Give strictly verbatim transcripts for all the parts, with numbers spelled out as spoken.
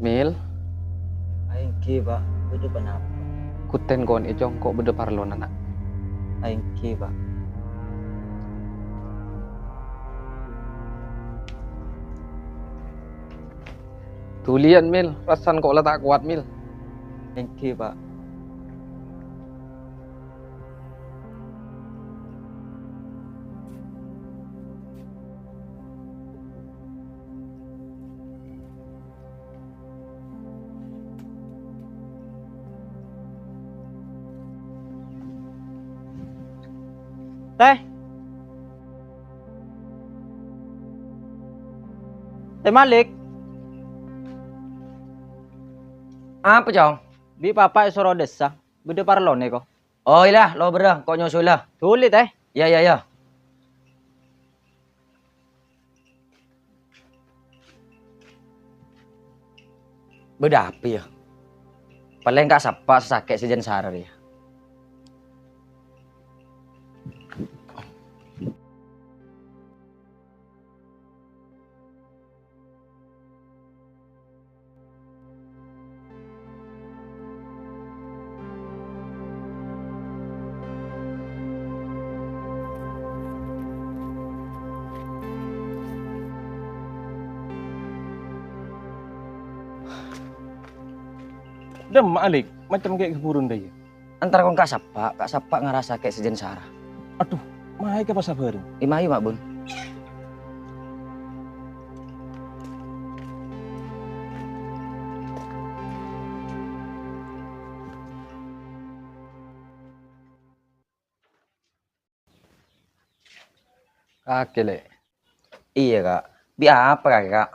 Mil. Aèngghi, Pa'. Bâḍâ ponapa? Ghu tèngkon è congko' bâḍâ parlona, Na'. Aèngghi, Pa'. Dhuliyân, Mil. Rassana ko' la ta' kowat, Mil. Aèngghi, Pa'. Tè. Tè Malik. Apa, Cong? Bi' Papa èsoro ḍissa. Bâḍâ parlona ko'. Oh, iyâ, lo bârâ, ko' nyoso la. Dhuli, Tè. Iyâ, iyâ, iyâ. Bâḍâ apa, yâ? Palèng Ka' Sappa' sè sakè' sè jân sara rèya. Ḍâmma, Lik, macem kè' ghâbburun ḍâ iyâ. Entar kon Ka' Sappa', Ka' Sappa' ngarassa kè' sè jân sara. Adhu, mayu ka pasabârân. È mayu, Ma' Bun. Kakè, Lè'. Iyâ, Ka'. Bi' apa kakè, Ka'?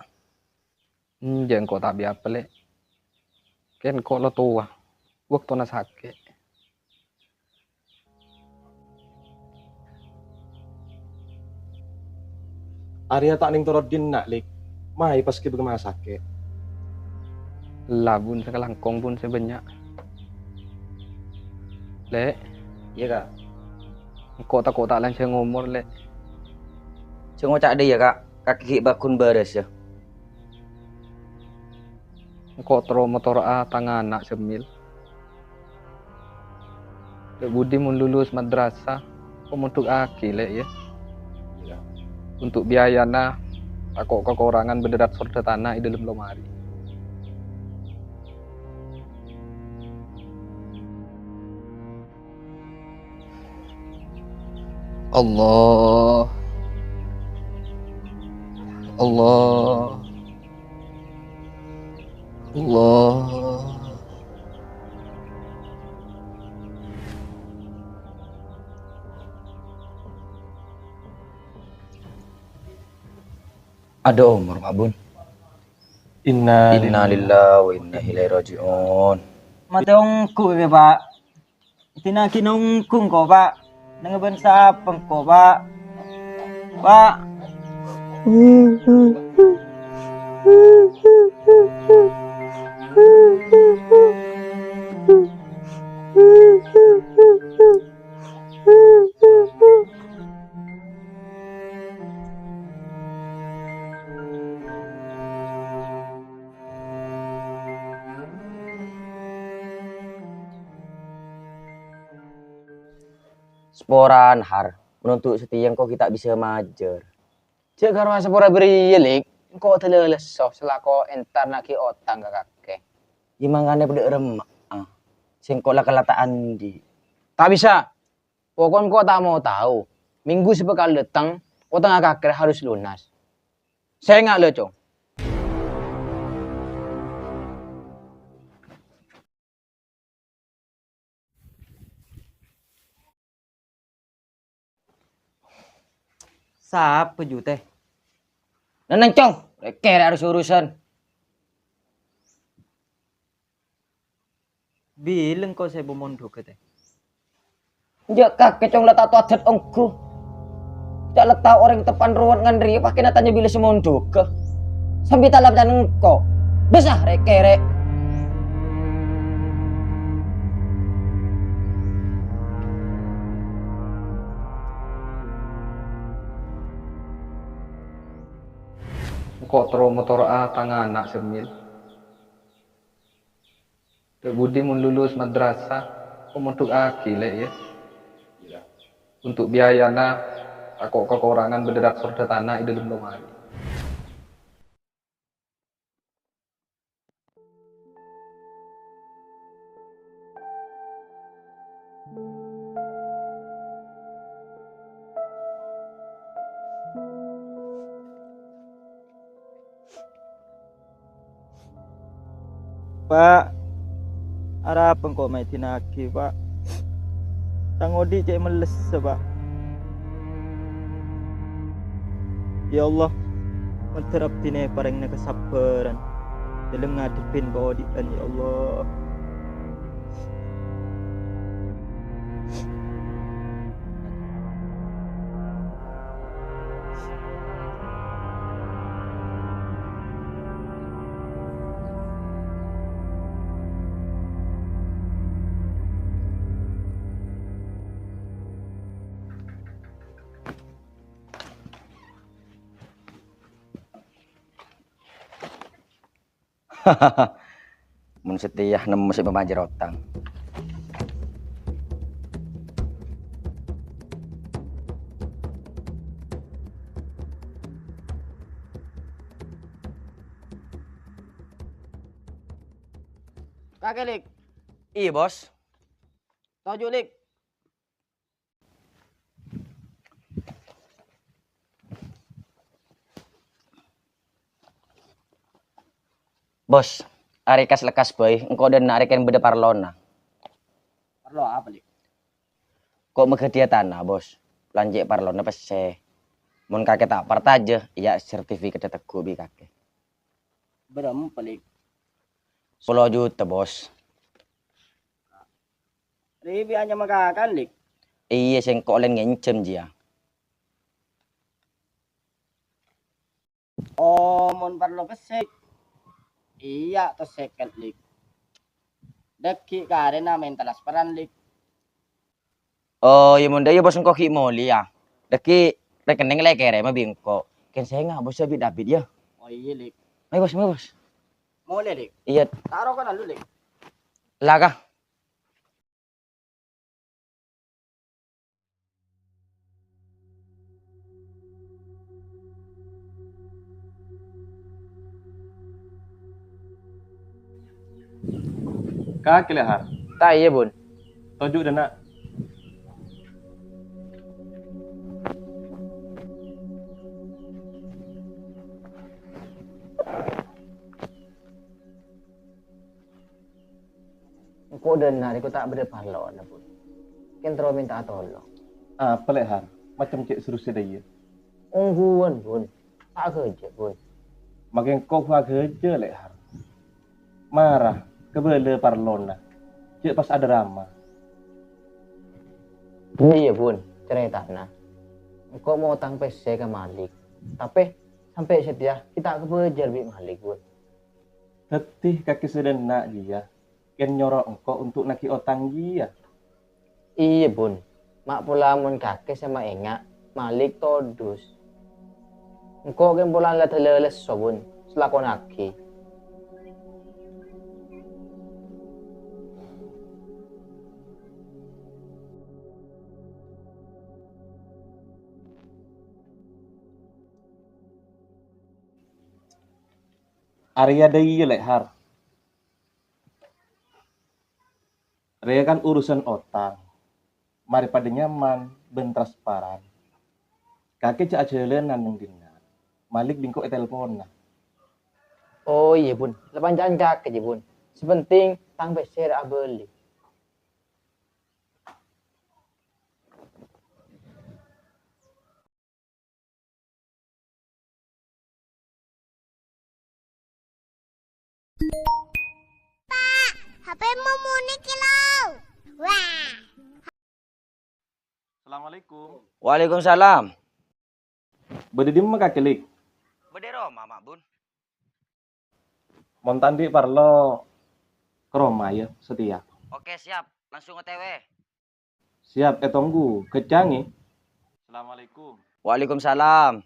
Enjâ' engko' ta' bi' apa, Lè'. Kèng engko' la towa, bâktona sakè'. Arèya ta' nèng toro' ḍinna', Lik. Mayu pas ghibâ ka rumah sakè'. Ella, Bun, sakalangkong, Bun, sè bânnya'. Lè'. Iyâ, Ka'. Engko' tako' ta' lanjhâng omor, Lè'. Sè ngoca' ḍâ iyâ, Ka'. Kakè ghi' pagghun bârâs, yâ. Engko' terro matoro'a tang ana' sè Mil. Dâ' budi mon lulus madrasah, ko' mondhu'aghi, Lè', yâ. Iyâ. Untuk biayana, tako' kakorangan bâḍâ rat-sordâtana è ḍâlem lomari. Allah. Allah. Allah. Aḍâ' omor, Ma' Bun. Inna Innalillahi wa inna ilaihi raji'un. Matè ongghu, yâ, Pa'. Dinaghi nongghu engko', Pa'. Neng bân sapa engko', Pa'? Pa'. Saporana, Har, mon untuk satèya engko' ghi' ta' bisa majâr. Jhâ' karo asapora bâriyâ, Lik, engko' dâlâ lesso salako entar naghi otang ka kakè. Yâ mangkana paḍâ remma'a. Sèngko' la kala ta' anḍi'. Ta' bisa. Pokokna engko' ta' mau tao. Minggu sè bhâkal ḍâteng, otangnga kakè harus lunas. Sènga' la, Cong. Sapa, Ju, Tè? Nènèng, Cong. Kèrè harus urusan. Bilâ engko' sè èpamondhughâ, Tè? Jhâ' kakè, Cong, la ta' tao adat ongghu. Jhâ' la tao orèng teppan rowa ngan rèya pakèna tanya bilâ sè mondhughâ. Sambi ta' la parcajâ engko'. Bâsa, rè'-kèrè'. Engko' terro matoro'a tang ana' sè Mil. Cè' budi mon lulus madrasah, ko' mondhugaghi, Lè', yâ. Untuk biayana, tako' kakorangan bâdâ rak-sordhâ tana è dâlem lomari. Pa', arapa engko' maèdinaghi, Pa'? Tang odi' cè' mellessa, Pa'. Ya Allah, mandhâr abdhina parèngana kasabbhârân dâlem ngadhebbhi kaodi'ân, ya Allah. Mon satèya nemmo sè pamajâr otang. Kakè, Lik. Iyâ, Bos. Toju', Lik. Bos, arè kas-lekkas bhâi, engko' dâ' enna' arè kèng bâdâ parlona. Parlo apa, Lik? Ko' maghâdhiyâ tana, Bos. Lan cè' parlona pèssè. Mon kakè ta' parcajâ, iyâ sertifikatnya tegghu' bi' kakè. Bârâmpa, Lik? Sapolo juta, Bos. Rè bi' anyama kakè, Lik? Iyâ, sèngko' lèn ngènjhâm, jiyâ. Oh, mon parlo pèssè, Lik. Iyâ, tos sèket, Lik. Dâggi' karèna mènta lasparan, Lik. Oh, iyâ, mon dâ' iyâ, Bos, engko' ghi' molè, yâ. Dâggi' rèkenèng la èkèrèma bi' engko'. Kèng sènga', Bos, abit-abit, yâ. Oh, iyâ, Lik. Ayo, Bos, ayo, Bos. Molè, Lik. Iyâ. Taro kana lu, Lik. La, Ka. Kakè, Lè', Har. Ta' iyâ, Bun. Toju' dâ' enna'. Engko' dâ' enna' rèko ta' bâdâ parlona, Bun. Kèng terro mènta'a tolong. Apa, Lè', Har? Macem cè' serussè dâ' iyâ. Ongghuwân, Bun. Ta' ghâjâ, Bun. Makè engko' ghâjâ, Lè', Har. Mara, kabâlâ parlona. Jhâ' pas adârâmma. Iyâ, Bun. Carètana, engko' maotang pèssè ka Malik. Tapè, sampè' satèya ghi' ta' kabâjâr bi' Malik, Bun. Dhâddhi kakè sè dâ' enna' jiyâ kèng nyoro engko' untuk naghi otang jiyâ? Iyâ, Bun. Ma' pola mon kakè sè maènga', Malik todus. Engko' kèng pola la dâlâ lesso, Bun, sè lakonnaghi. Arèya dâ' iyâ, Lè', Har. Rèya kan urusan otang. Marè padâ nyaman bân transparan. Kakè jhâ' ajhâlânan neng dinna'. Malik bi' engko' ètelponna. Oh, iyâ, Bun. La panca'an kakè, jiyâ, Bun. Sè penting, tang pèssè rè abâli. Pa', H P-mu muni kèlo. Wah. Assalamualaikum. Waalaikumsalam. Bâdâ dimma kakè, Lik? Bâdâ è roma, Ma', Bun. Mon ta' andi' parlo, ka roma, yâ, satèya. Oke, siap. Langsung O T W. Siap, ètonggu. Ghâccangè. Assalamualaikum. Waalaikumsalam.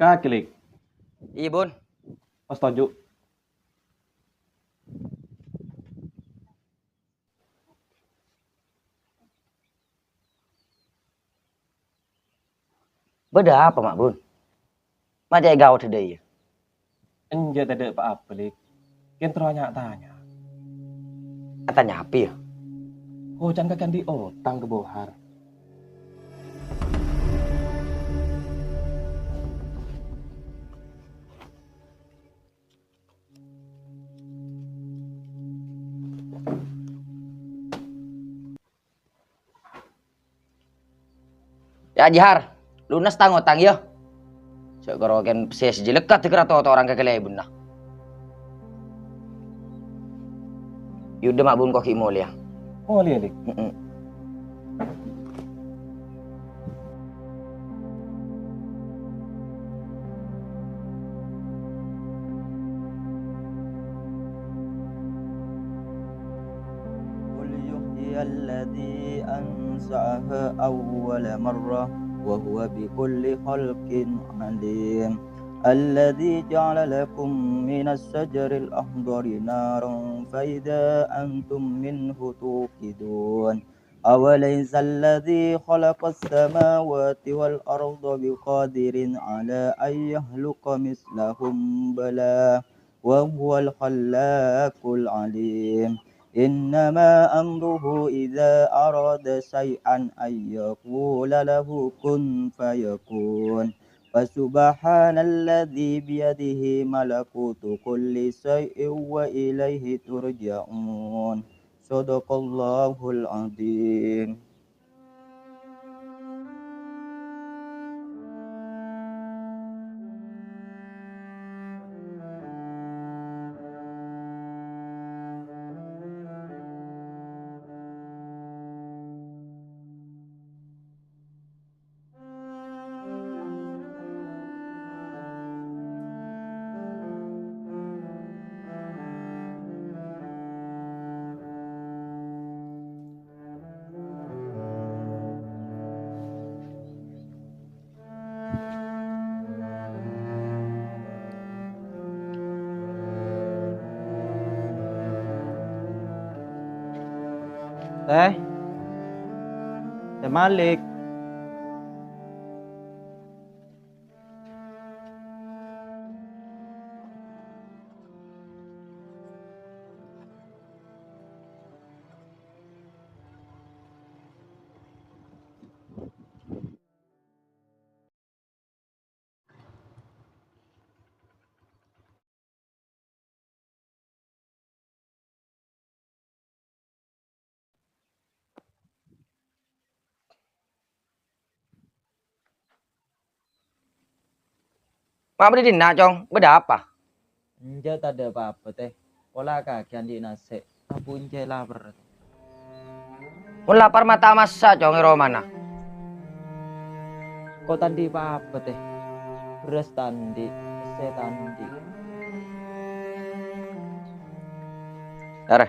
Nah, Kilik. Iyâ, Bun. Pas toju'. Bâdâ apa, Ma' Bun? Ma' cè' gawat dhâddhâ iyâ? Enjâ' tadâ' pa-apa, Lik. Kèng terro nya-tanya. Atanya apa, yâ? Kocan kakè andi' otang ka Bohar. Yâ, Jihar, lunas tang otang, yâ. Jhâ' karo kèng sè sejjhi lekkat dikèra toto orang kakalèbunna. Yudha, Ma' Bun, ko' ghi' molèya. Molèya, Lik. Heeh. قل يحيي الذي أنشأها أول مرة وهو بكل خلق عليم. الذي جعل لكم من الشجر الأخضر نارا فإذا أنتم منه توقدون. أوليس الذي خلق السماوات والأرض بقادر على أن يخلق مثلهم؟ بلى، وهو الخلاق العليم. إنما أمره إذا أراد شيئا أن يقول له كن فيكون. فسبحان الذي بيده ملكوت كل شيء وإليه ترجعون. صدق الله العظيم. Teh. Teh Malik. Ma' bâdâ dinna', Cong? Bâdâ apa? Enjâ', tadâ' pa-apa, Teh. Pola kakè andi' nasè', ampon cè' lapar. Mon lapar ma' ta' massa', Cong, è romana. Ko' ta' andi' pa-apa, Teh. Bherrâs ta' andi', pèssè ta' andi'. Arè.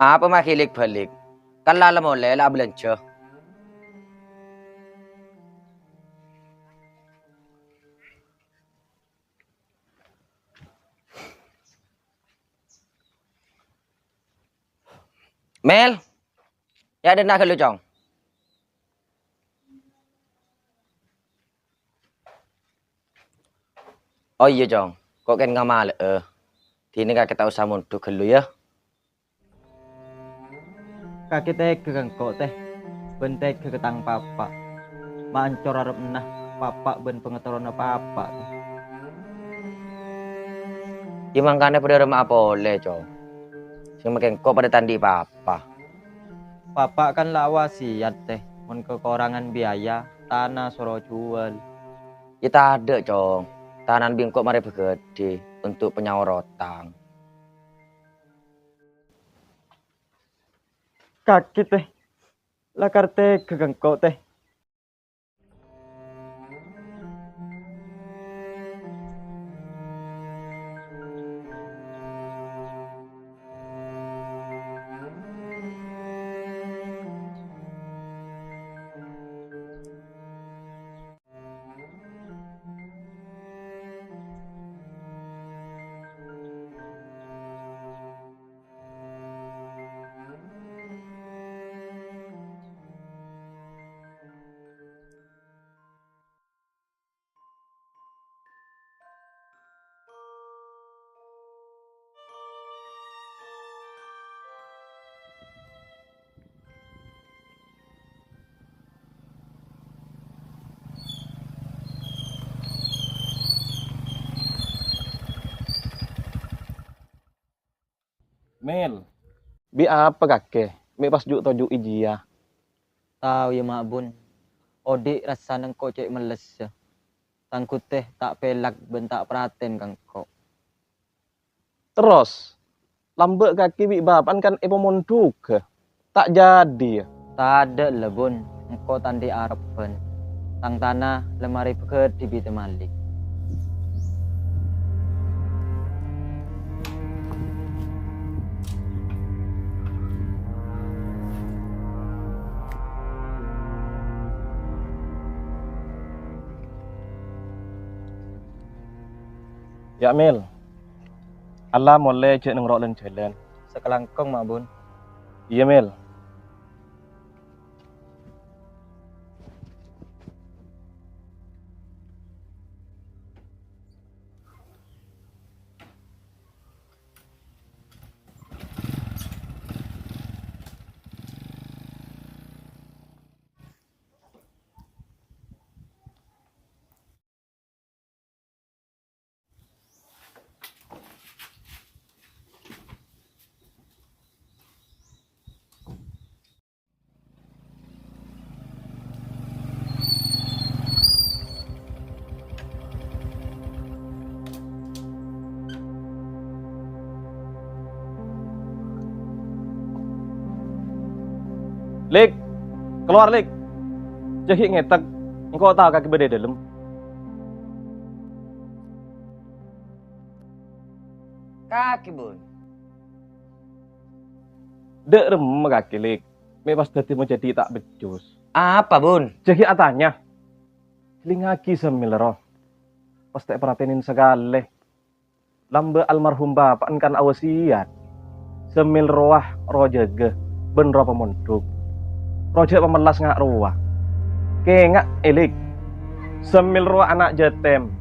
Apa ma' ghi' lik-bâlik? Kan la molè la abâlânjhâ. Mel, yâ, dâ' enna' ghâllu, Cong. Oh iyâ, Cong, ko' kèng ngamalè'â. Dinèng kakè ta' osa mondhuk ghâllu, yâ. Kakè tèghâ ka engko', Teh, bân tèghâ ka tang papa. Ma' ancor arepna papa bân pangaterrona papa, Teh. Yâ, mangkana padâ rema'a polè, Cong. Sè makè engko' padâ ta' andi' papa. Papa kan la awasiyat, Teh, mon kakorangan biaya, tana soro juwâl. Yâ tadâ', Cong. Tanana bi' engko' marè bâghâdhi untuk panyaor otang. Kakè, Teh. Lakar tèghâ ka engko', Teh. Mil. Bi' apa kakè? Mè' pas ju'-toju'i jiyâ. Tao, yâ, Ma' Bun. Odi' rassana engko' cè' mellessa. Tang ghuttè ta' pèlak bân ta' pratèn ka engko'. Terros, lambâ' kakè bi' bapa'an kan èpamondhugâ. Ta' jadi, yâ? Tadâ' la, Bun. Engko' ta' andi' arebbhân. Tang tana la marè bâgâdhi bidhâ malè. Yâ, Mil. Alla molè jhâ' nèng ro' lan-jhâlân. Sakalangkong, Ma' Bun. Iyâ, Mil. Lik, kalowar, Lik. Jhâ' ghi' ngètèk, engko' tao kakè bâdâ è dâlem. Kakè, Bun. Dâ' remma kakè, Lik. Mè' pas dhâddhi majhâdhi ta' beccos. Apa, Bun? Jhâ' ghi' atanya. Èlingngaghi sampèyan, ro. Pas ta' èparhatènè sakalè. Lambâ' almarhum bapa'an kan awasiyat. Sampèyan rowa ro jâgâ bân ro pamondhuk. Ro jhâ' pamellas nga' rowa. Kènga', Lik. Sampèyan rowa ana' jâtèm.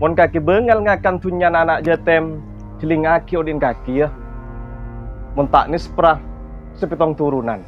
Mon kakè bângal ngakan dhunnyana ana' jâtèm, jhâ' èlingngaghi odi'na kakè, yâ. Mon ta' nèspra, sapètong turunan.